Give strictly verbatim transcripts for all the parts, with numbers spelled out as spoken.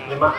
Lima.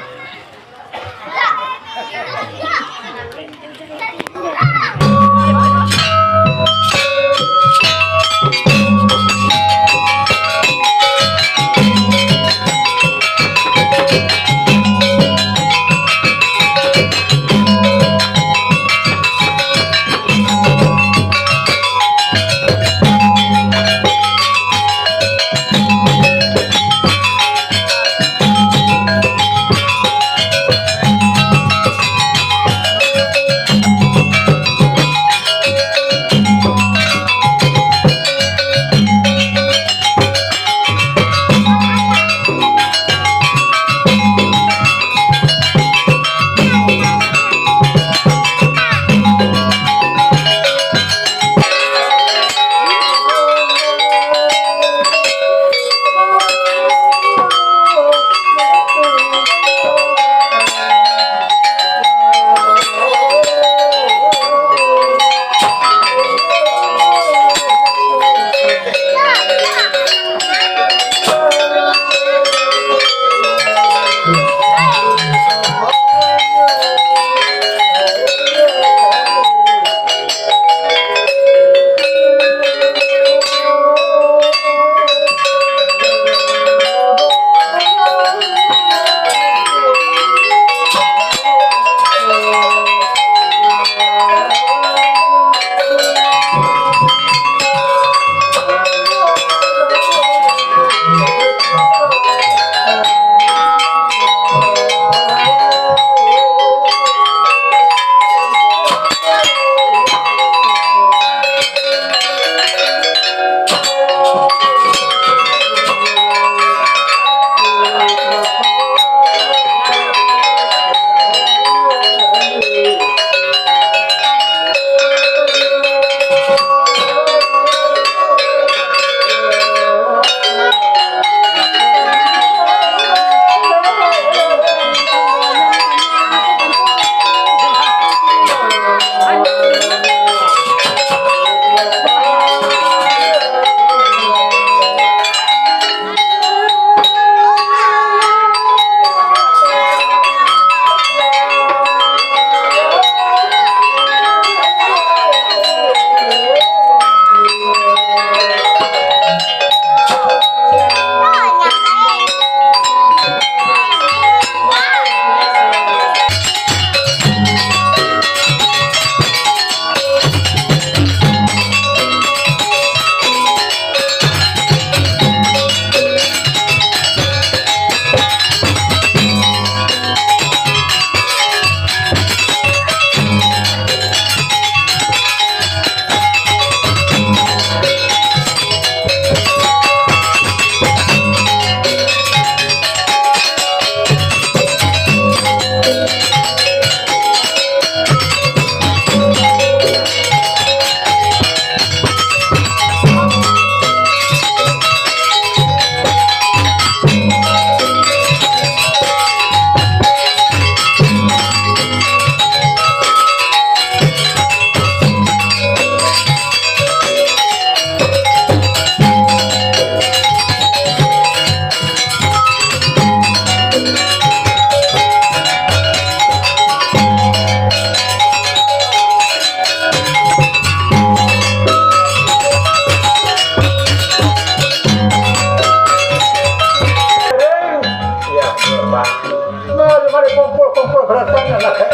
Beratan anak, eh.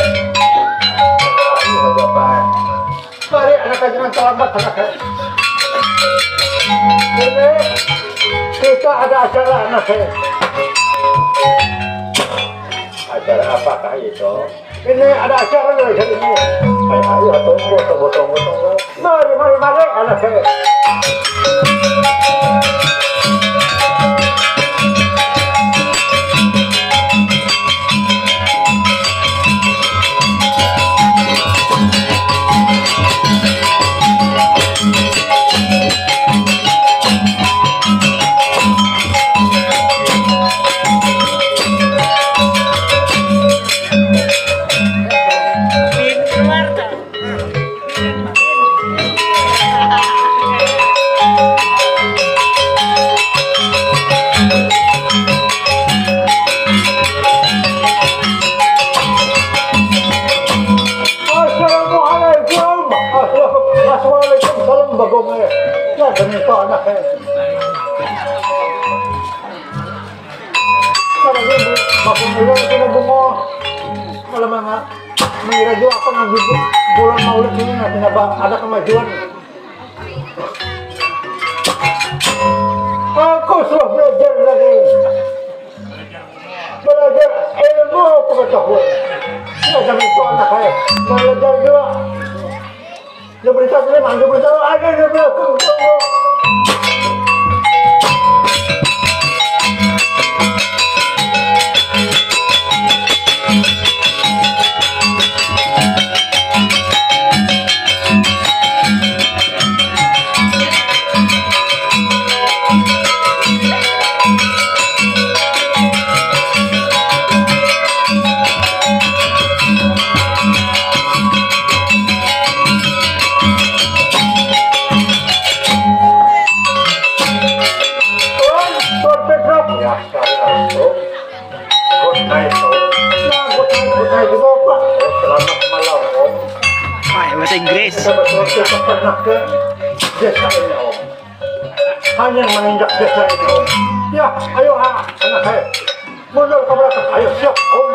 Ayo, Bapak. Mari, anak, jangan terlambat, anak, eh. Ini kita ada acara, anak, eh. Acara apakah itu? Ini ada acara nih hari ini. Ayo, ayo, tunggu, tunggu, tunggu, tunggu. Mari, mari, mari, anak saya. Assalamualaikum. Assalamualaikum. Salam bagong, eh. Ya, demi itu anak, eh. Kalau dia bu-, bagong dulu, kita bungo. Malam mana? Mengira jua apa ngaji bu-, bulan Maulid ini, nah, kenapa ada kemajuan? Aku sudah belajar lagi. Belajar ilmu pengetahuan. Ya, jangan itu anak saya. Belajar juga. Ya, berita tadi, manggil berita, ada di belakang. Om, Tuan Petruk. Ya, saya langsung. Good night, Om. Ya, good night, good night juga, Pak. Om, selamat malam, Om. Hai, bahasa Inggris. Kita betul kita pernah ke desa ini, Om. Hanya menginjak desa ini, Om. Ya, ayo, ah, anak saya. Mundur ke belakang. Ayo, siap, Om.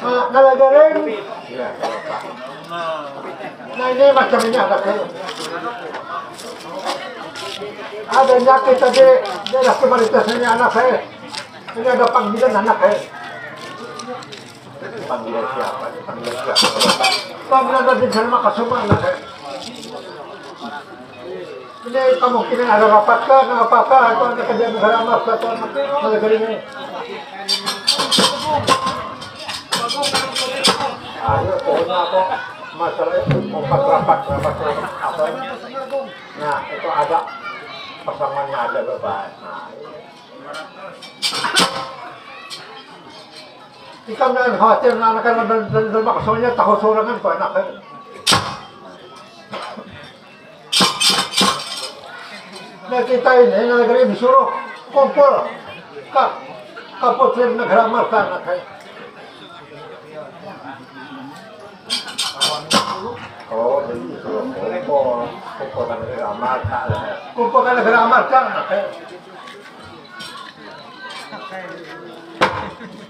Nah, ngalagaran. Nah, ini macam ini ada ke. Ada nyakit tadi, daerah Kemaritas ini anak saya. Ini ada panggilan anak saya. Panggilan siapa? Panggilan siapa? Panggilan dari Jalma Kasuma, anak saya. Ini kemungkinan ada rapat kah, ada apa kah, atau ada kerjaan bersama, atau ada negeri ini. Ayo, pokoknya apa? Masalah itu rapat, rapat, rapat, rapat. Apa? Nah, itu ada pasangannya ada berapa? Nah, ikam jangan khawatir, nah, anak-anak dan, dan, dan maksudnya tahu sorangan tu anak, eh. Nah, kita ini, nah, negeri disuruh kumpul ka, ka Putri Negara Marta, anak, eh. Oh, jadi disuruh kumpul, kumpul ka Negara Marta, eh. Kumpul ka Negara Marta, anak, eh.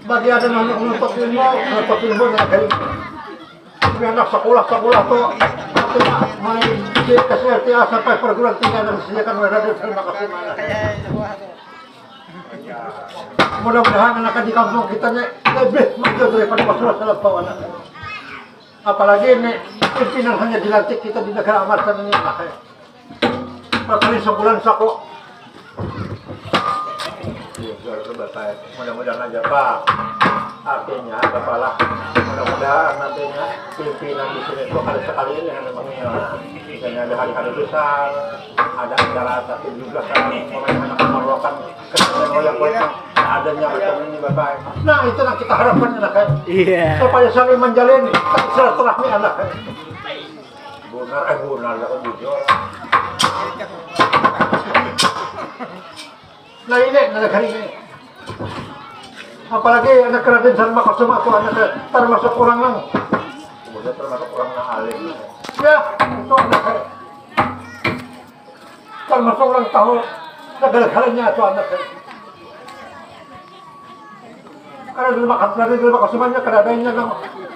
Bagi ada anak menuntut ilmu, menuntut ilmu dengan baik. Tapi anak sekolah-sekolah tu, artinya mulai di S D, S D A sampai perguruan tinggi dan disediakan oleh Raden. Terima kasih banyak. Mudah-mudahan anak di kampung kita ni lebih maju daripada masalah selampau anak. Apalagi ini pimpinan hanya dilantik kita di negara Amarta ini, pakai pakai sebulan sako. Mudah-mudahan aja, Pak. Artinya, Bapak lah, mudah-mudahan nantinya pimpinan di sini itu ada sekali ini yang mengira. Misalnya ada hari-hari besar, ada acara satu juga kan, pemain anak memerlukan kesenian wayang kulit, nah, adanya macam ini, Bapak. Nah, itu yang kita harapkan, anak, kan. Iya. Supaya saling menjalin tali silaturahmi, anak, kan. Bunar, eh, bunar, lah, kan, jujur. Nah, ini, nah, hari ini. Apalagi anak Raden Salma Kusuma tu, anak termasuk orang nang. Kemudian termasuk orang nang alim. Ya, itu anak termasuk orang tahu segala-galanya tu anak. Karena di rumah, karena di rumah Kusumanya kada ada inya nang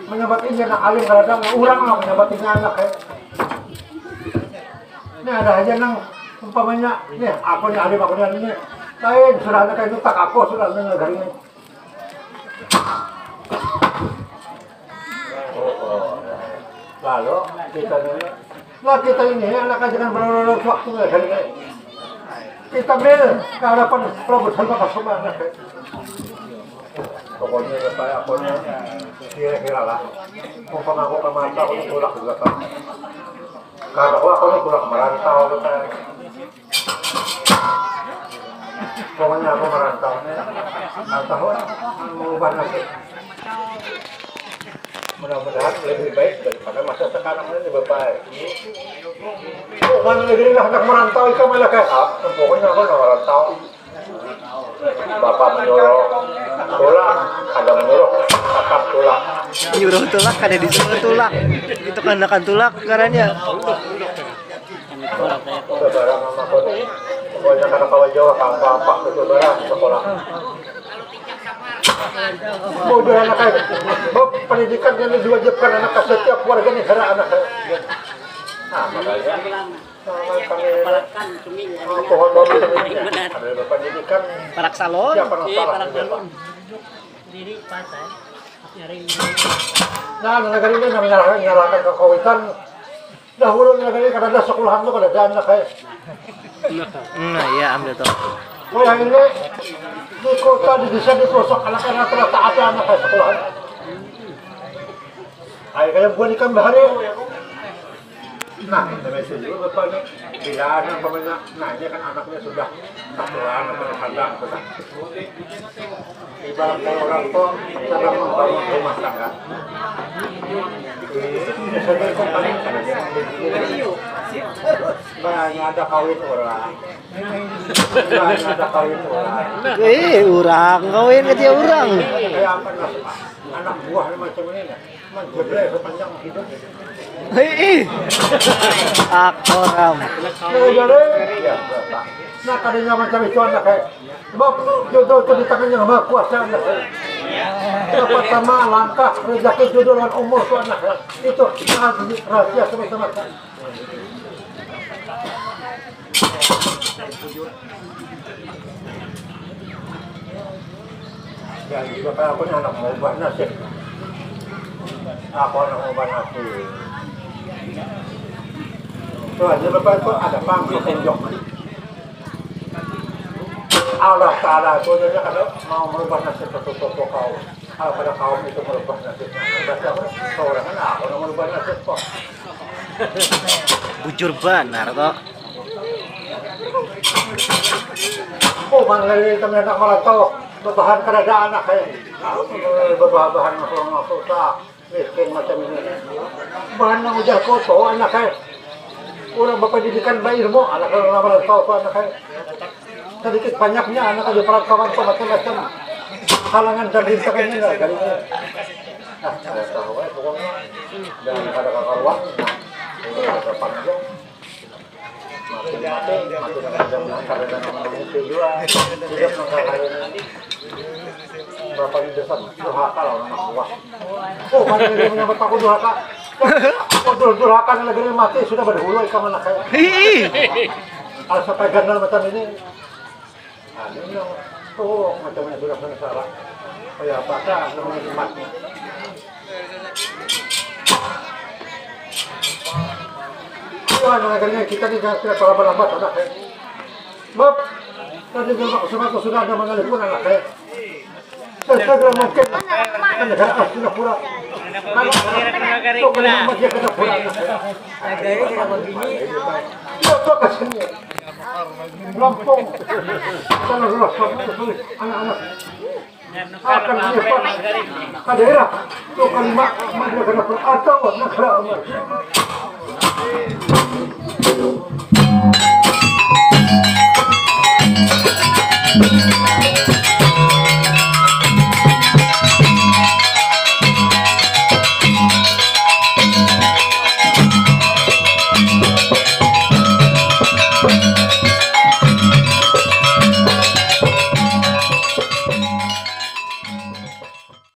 menyambat inya nang alim, kada ada nang urang lah menyambat inya anak, eh. Ini ada aja nang umpamanya, nih, aku ni alim, aku ni alim ni. Lain, sudah ada kayak tak aku, sudah ada negara ini. Lalu kita ini, nah, kita ini anak aja kan berlalu waktu ya, kan? Kita mil ke hadapan Prabu Salma Kusuma, anak, eh. Pokoknya ya, saya, pokoknya kira-kira lah. Umpama aku ke mata, aku tulak juga kan. Karena aku, aku tulak merantau, gitu. Pokoknya aku merantau. Nggak tahu, mengubah nasib. Mudah-mudahan lebih baik daripada masa sekarang ini, Bapak. Oh, mana negeri lah, anak merantau, ikam malah kayak, ah, pokoknya aku nggak merantau. Bapak menyuruh tulak, ada menyuruh tetap tulak. Nyuruh tulak, kada disuruh tulak. Itu kanakan tulak ngarannya. Itu barang mama kau ni. Pokoknya kada kawa jauh, apa-apa itu barang sekolah. Bujur anak, kayak, Bob, pendidikan yang diwajibkan anak ke setiap warga negara anak. Nah, makanya. Kepalakan cumi. Pohon baru ini. Benar. Ada pendidikan. Parak salon. Ya, parak salon. Diri pas, eh. Nyari. Nah, negara ini nang menyerahkan, menyerahkan kekawitan. Dahulu negara ini kada ada sekolahan tu, kada ada anak, eh. Nah, iya, ambil tuh. Wayah ini di kota, di desa, di pelosok, anak-anak rata-rata ada anak, eh, sekolahan. Ayo, kayak buah ikan bahari. Nah, intervensi juga Bapak nih. Bila ada umpamanya, nah, ini kan anaknya sudah satuan atau kandang, sudah. Ibarat kayak orang tua sedang membangun rumah tangga. Ini sedang kembali. Banyak ada kawin orang. Banyak ada kawin orang. Eh, urang kawin ke dia urang. Kayak apa, nah, anak buah macam ini, nah. Menjebleh sepanjang hidup. Hei, akoram. Nah, jadi, ya, Bapak. Nah, kadanya macam itu anak, eh. Sebab jodoh itu di tangan yang maha kuasa, anak, eh. Pertama, langkah, rezeki, jodoh, dan umur itu, anak, eh. Itu sangat rahasia semata-mata. Ya, juga kan aku ni anak maubah nasib. Aku anak maubah nasib. Tuh aja Bapak itu ada pang petunjuk. Allah Ta'ala itu aja kalau mau merubah nasib satu tokoh kau. Kalau pada kaum itu merubah nasibnya, berarti aku seorang aku yang merubah nasib kok. Bujur banar toh. Oh, mana lagi kami anak merantau, berbahan keadaan anak kayak berbahan-bahan masuk susah, miskin macam ini. Bahan nang ujar koto anak kayak kurang berpendidikan, berilmu anak, kalau orang merantau tuh anak kayak sedikit banyaknya anak di perantauan tuh macam-macam halangan dan rintangannya lah dari ini. Nah, saya tahu, eh, pokoknya jangan pada kakaruan. Nah, ini ada panjang. Mati, mati, mati dengan jam enam, karena dengan manusia juga. Hidup mengkakali. Berapa di desa durhaka lah orang buah. Oh, mana dia menyambat aku durhaka? Oh, dur durhaka ni lagi mati sudah berdahulu ikam anak saya. Kalau sampai ganal macam ini, ada yang tuh macamnya durhaka sana salah. Kayak apakah namanya mati? Wah, akhirnya kita ni jangan tidak terlambat-lambat anak saya. Bab, tadi bilang aku sudah ada menelpon anak saya. Saya segera mungkin kan negara asli pura. Kalau itu kena mati kena pura. Dia tuh ke sini. Lampung. Kalau sudah sampai anak-anak akan menyebar ke daerah itu kalimat negara atau negara aman.